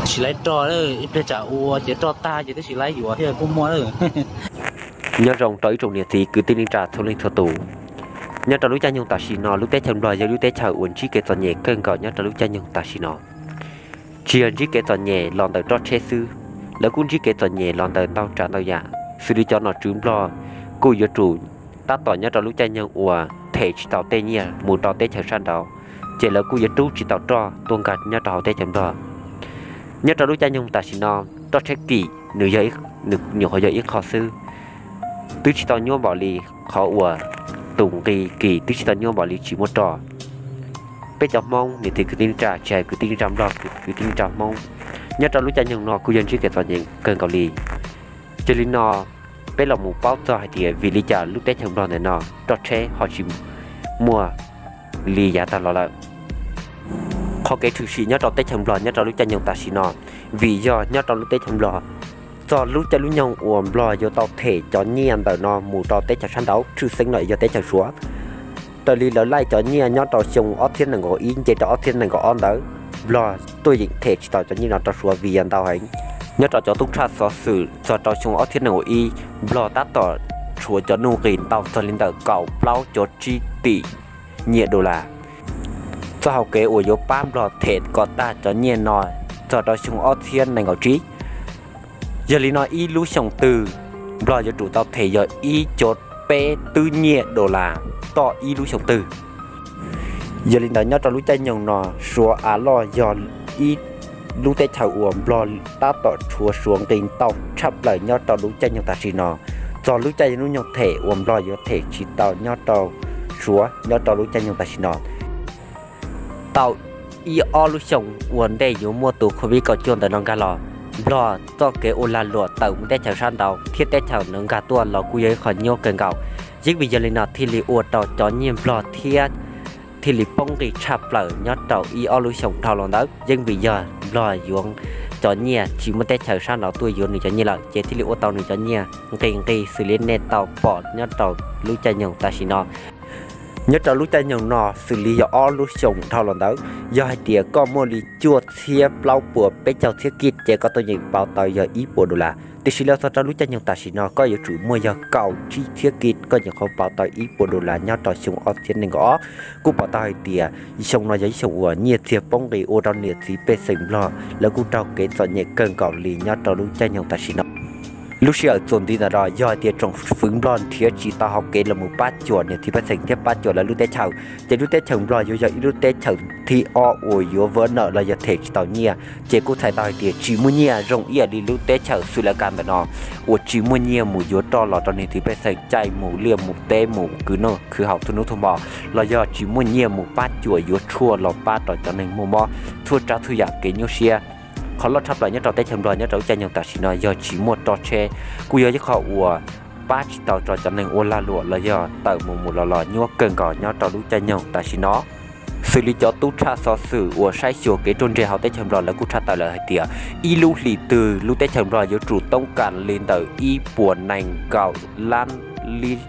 Tsis laib roj, ib pliag tsam ua ces roj tag ces twb tsis laib yuav thiab kuj muaj lawm. Nyob zoo rau ib tsoom niam txiv kwv tij neej tsa txhua leej txhua tus. Nyob rau lub caij nyoog tam sim no lub teb chaws Nplog yog lub teb chaws uas ntsib kev txom nyem kawg nkaus nyob rau lub caij nyoog tam sim no. Tsis yog ntsib kev txom nyem los ntawm roj tsheb xwb, lawv kuj ntsib kev txom nyem los ntawm ntau tsav ntau yam, xws li cov nom tswv Nplog kuj yuav tsum tab tom nyob rau lub caij nyoog uas them tsis tau tej nyiaj mus rau teb chaws sab nraud, ces lawv kuj yuav rub tsis tau roj tuaj nkag nyob rau hauv teb chaws Nplog. Nyob rau lub caij nyoog tam sim no, roj tsheb kim nws nyuam qhuav yog ib qho xwb, twb tsis tau nyuaj npaum li qhov uas tus nqi kim twb tsis tau nyuaj npaum li tsis muaj roj. Peb cov Hmoob niam txiv kwv tij neej tsa, tsis hais kwv tij neej tsa Nplog kwv tij neej tsa Hmoob, nyob rau lub caij nyoog no kuj yog ntsib kev txom nyem kawg nkaus li. Yog li no, peb los mus paub txog hais tias vim li cas lub teb chaws Nplog ntawm no roj tsheb ho tsis muaj li yav tag los lawm. Qhov kev tshwm sim nyob rau teb chaws Nplog nyob rau lub caij nyoog tam sim no, vim yog nyob rau lub teb chaws Nplog, txog lub caij lub nyoog uas Nplog yuav tau them cov nyiaj ntawm no mus rau teb chaws sab nraud, tshwj xeeb no yog teb chaws Suav. Raws li lawv laij cov nyiaj nyob rau xyoo ob txhiab nees nkaum ib nce rau ob txhiab nees nkaum ob ntawd, Nplog tuaj yeem them tsis tau cov nyiaj no rau Suav vim yog ntau heev. Nyob rau cov tub tshaj xov xwm txog rau xyoo ob txhiab nees nkaum ib, Nplog tab tom tshuav cov nuj nqis ntau txog li ntawm kaum plaub cov tsib tim nyiaj dollar. Txoj hauv kev uas yuav pab Nplog them kom tag cov nyiaj no txog rau xyoo ob txhiab nees nkaum tsib. Yog li no ib lub xyoo twg Nplog yuav tsum tau them yog ib cov peb twb nyiaj dollar toj ib lub xyoo twg. Yog li ntawd nyob rau lub caij nyoog no, Suav av loj yog ib lub teb chaws uas Nplog tab tom tshuav Suav nqi ntau tshaj plaws nyob rau lub caij nyoog tam sim no. Txog lub caij nyoog them uas Nplog yuav them tsis tau nyob rau Suav nyob rau lub caij nyoog tam sim no. Tau ib ob lub xyoo ua ntej yuav muaj tus Covid kaum cuaj ntawm no nkag los, Nplog txoj kev ua lag luam tawm mus teb chaws sab nraud thiab teb chaws nws nkag tuaj los kuj yog ib qho nyuaj kawg nkaus. Yeeb vim yog li no thiaj li ua rau cov nyiaj Nplog thiab thiaj li poob nqi tshaj plaws nyob rau ib ob lub xyoo dhau los ntawd. Yeeb vim yog Nplog yuav cov nyiaj tsis muaj teb chaws sab nraud tuaj yuav nws cov nyiaj lawm ces thiaj li ua tau nws cov nyiaj nqis nqi xws li nej tau pom nyob rau lub caij nyoog tam sim no. Nyob rau lub caij nyoog no xws li yog ob lub xyoo dhau los ntawd, yog hais tias koj muaj li cuaj txhiab plaub puas peb caug txhiab kij ces koj tuaj yeem pauv tau yog ib puas dollar. Tiam sis los txog rau lub caij nyoog tam sim no koj yuav tsum muaj yog kaum tsib txhiab kij koj yeem qhuav pauv tau ib puas dollar nyob rau xyoo ob txhiab nees nkaum ob. Kuj pom tau hais tias xyoo no yog ib xyoo uas nyiaj txiag poob nqis ua rau niam txiv pej xeem Nplog lawv kuj raug kev txom nyem kawg nkaus li nyob rau lub caij nyoog tam sim no. Lub sij hawm txuas ntxiv ntawm no yog hais tias tsoom fwv Nplog nrhiav tsis tau hauv kev los mus pab cuam niam txiv pej xeem thiab pab cuam lawv lub teb chaws, ces lub teb chaws Nplog yuav yog ib lub teb chaws thib ob uas yuav vawv nawm los yog them tsis tau nyiaj. Ces kuj txhais tau hais tias tsis muaj nyiaj zoo ib yam li lub teb chaws Sri Lanka ntawm no uas tsis muaj nyiaj mus yuav roj los rau niam txiv pej xeem caij mus liaj mus teb mus khwv noj khwv haus txhua hnub txhua hmo, los yog tsis muaj nyiaj mus pab cuam yuav tshuaj los pab rau cov neeg muaj mob txhua tsav txhua yam kev nyuaj siab. Qhov loj tshaj plaws nyob rau teb chaws Nplog nyob rau lub caij nyoog tam sim no yog tsis muaj roj tsheb, kuj yog ib qho uas pab tsis tau rau cov neeg ua lag luam los yog tawm mus mus los los nyuaj kawg nkaus nyob rau lub caij nyoog tam sim no. Xws li cov tub tshaj xov xwm uas saib xyuas kev ruaj ntseg hauv teb chaws Nplog lawv kuj tshaj tawm lawm hais tias ib lub hlis twg lub teb chaws Nplog yuav tsum toob kas li ntawm ib puas nees nkaum lab lib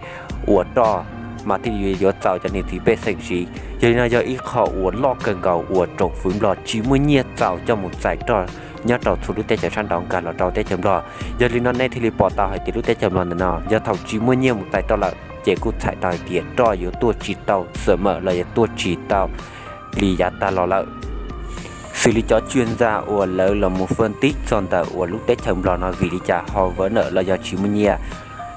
uas roj mas thiaj li yuav txaus cov niam txiv pej xeem siv. Yog li no yog ib qho uas loj kawg nkaus uas tsoom fwv Nplog tsis muaj nyiaj txaus coj mus txais roj nyob rau txhua lub teb chaws sab nraud nkag los rau teb chaws Nplog. Yog li no nej thiaj li pom tau hais tias lub teb chaws Nplog ntawm no yog thaum tsis muaj nyiaj mus txais roj lawm ces kuj txhais tau hais tias roj yuav tuaj tsis tau xam mawm los yog tuaj tsis tau li yav tag los lawm. Xws li cov tswv ntxa uas lawv los mus faj tib txog ntawm uas lub teb chaws Nplog no vim li cas ho vawv nawm los yog tsis muaj nyiaj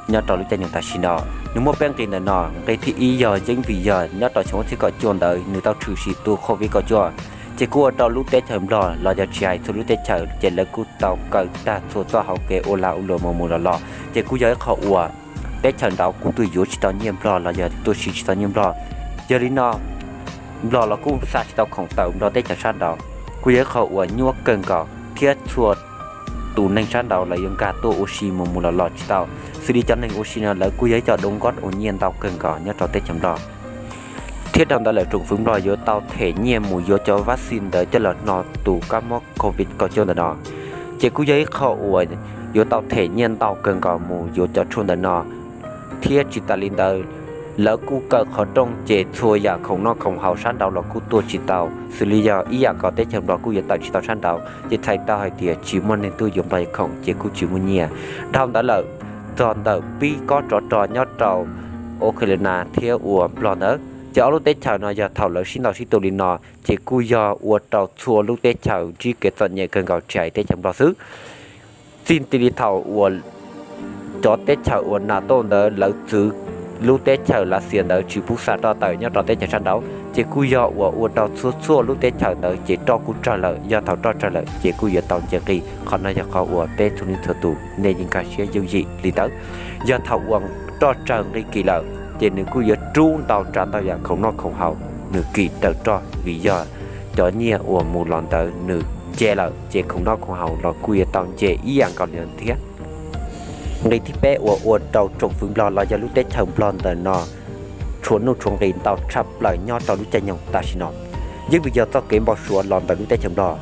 nyob rau lub caij nyoog tam sim no, nws muaj peb nqi ntawm no. Nqi thib ib yog yeeb vim yog nyob rau xyoo ob txhiab kaum cuaj ntawd nws tau tshwm sim tus Covid kaum cuaj, ces kuj ua rau lub teb chaws Nplog los yog tsis hais txhua lub teb chaws ces lawv kuj tau kaw tag txhua txoj hauv kev ua lag ua luam mus mus los los, ces kuj yog ib qho uas teb chaws nraud kuj tuaj yuav tsis tau nyiaj Nplog los yog tuaj siv tsis tau nyiaj Nplog. Yog li no Nplog los kuj xa tsis tau khoom tawm Nplog teb chaws sab nraud, kuj yog ib qho uas nyuaj kawg nkaus thiab txhua tus neeg sab nraud lawv yuav nkag tuaj ua si mus mus los los tsis tau. Xws li cov neeg ua si no lawv kuj yog ib co doo nkob ua nyiaj ntau kawg nkaus nyob rau teb chaws Nplog. Thiab dhau ntawd lawm tsoom fwv Nplog yuav tau them nyiaj mus yuav cov vaccine ntawd coj los hno tus kab mob Covid kaum cuaj ntawm no, ces kuj yog ib qho uas yuav tau them nyiaj ntau kawg nkaus mus yuav cov tshuaj ntawm no. Thiab tsis tas li ntawd, Lawv kuj kaw qhov rooj ces txhua yam khoom noj khoom haus sab nraud los kuj tuaj tsis tau, xws li yog ib yam nkaus teb chaws Nplog kuj yuav tawm tsis tau sab nraud, ces txhais tau hais tias tsis muaj neeg tuaj yuav Nplog khoom ces kuj tsis muaj nyiaj. Dhau ntawd lawm, txog ntawm pib kob tsov rog nyob rau Ukraine thiab uas Nplog ntawd, ces ob lub teb chaws no yog thaum lawv sib ntaus sib tua li no ces kuj yog ua rau txhua lub teb chaws ntsib kev txom nyem kawg nkaus tsis hais teb chaws Nplog xwb. Txij nti li thaum uas cov teb chaws uas NATO ntawd lawv txwv lub teb chaws Lav Xias ntawd tsis pub xa roj tawm nyob rau teb chaws sab nraud, ces kuj yog uas ua rau txhua txhua lub teb chaws ntawd ces roj kuj tsawg lawm, yog thaum roj tsawg lawm ces kuj yuav tau nce nqi. Qhov no yog qhov uas peb txhua leej txhua tus nej yeej nkag siab yooj yim li ntawd. Yog thaum uas roj tsawg nqi kim lawm ces nws kuj yuav rub ntau tsav ntau yam khoom noj khoom haus nws kim raws roj vim yog cov nyiaj uas mus los ntawd nws nce lawm ces khoom noj khoom haus los kuj yuav tau nce ib yam nkaus li thiab. Nqi thib peb uas ua rau tsoom fwv Nplog los yog lub teb chaws Nplog ntawm no tshuav nuj tshuav nqis ntau tshaj plaws nyob rau lub caij nyoog tam sim no, yeej vim yog txoj kev npau suav los ntawm lub teb chaws Nplog.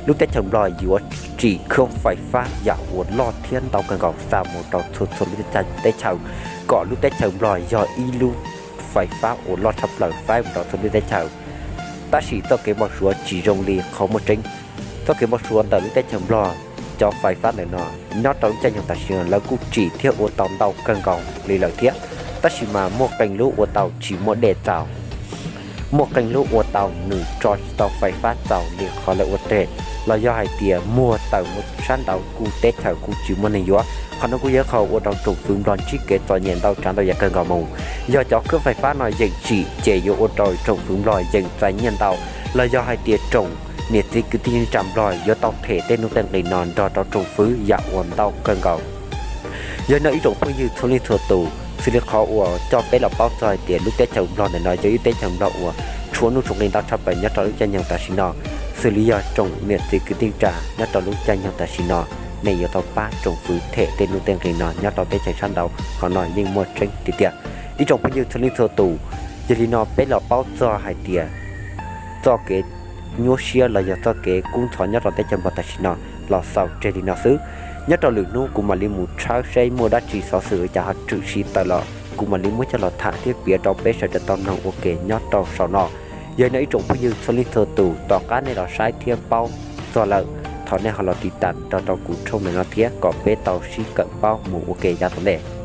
Lub teb chaws Nplog yuav tsim khoom fais fab yam uas loj thiab ntau kawg nkaus xa mus rau txhua txhua lub teb chaws, kom lub teb chaws Nplog yog ib lub fais fab uas loj tshaj plaws faib mus rau txhua lub teb chaws. Tab sis txoj kev npau suav tsis zoo li qhov muaj tseeb. Txoj kev npau suav ntawm lub teb chaws Nplog, cov fais fab ntawm no nyob rau lub caij nyoog tam sim no lawv kuj tsim thiab ua tau ntau kawg nkaus li lawm thiab, tab sis mas muaj qee lub ua tau tsis muaj dej txaus, muaj qee lub ua tau nws tso tsis tau fais fab txaus li qhov lawv ua teg, los yog hais tias muag tawm mus sab nraud kuj teb chaws kuj tsis muaj neeg yuav. Qhov no kuj yog qhov ua rau tsoom fwv Nplog ntsib kev txom nyem ntau tsav ntau yam kawg nkaus mus. Yog cov khoom fais fab no yeem tsim ces yuav ua rau tsoom fwv Nplog yeem txais nyiaj ntau, los yog hais tias tsoom niam txiv kwv tij neej tsa Nplog yuav tau them tej nuj tej nqis no nrog rau tsoom fwv yam uas ntau kawg nkaus. Yog no ib tsoom phooj ywg txhua leej txhua tus, xws li qhov uas coj peb los paub txog hais tias lub teb chaws Nplog ntawm no yog ib teb chaws Nplog uas tshuav nuj tshuav nqis ntau tshaj plaws nyob rau lub caij nyoog tam sim no, xws li yog tsoom niam txiv kwv tij neej tsa nyob rau lub caij nyoog tam sim no, nej yuav tau pab tsoom fwv them tej nuj tej nqis no nyob rau teb chaws sab nraud, qhov no yeej muaj tseeb tiag tiag. Ib tsoom phooj ywg txhua leej txhua tus, yog li no peb los paub txog hais tias txoj kev nyuaj siab los yog txoj kev kub ntxhov nyob rau teb chaws Nplog tam sim no los xaus tseg li no xwb. Nyob rau lwm hnub kuv mam li mus tshawb seb muaj dab tsi xov xwm ua cas ho tshwm sim tawm los kuv mam li muab coj los tham thiab piav rau peb sawv daws tau mloog ua ke nyob rau saum no. Yog no ib tsoom phooj ywg txhua leej txhua tus, tom qab nej los saib thiab paub txog lawm, thov nej ho los tiv tas nrog rau kuv tshooj ntawm no thiab kom peb tau sib kawm paub mus ua ke yav tom ntej.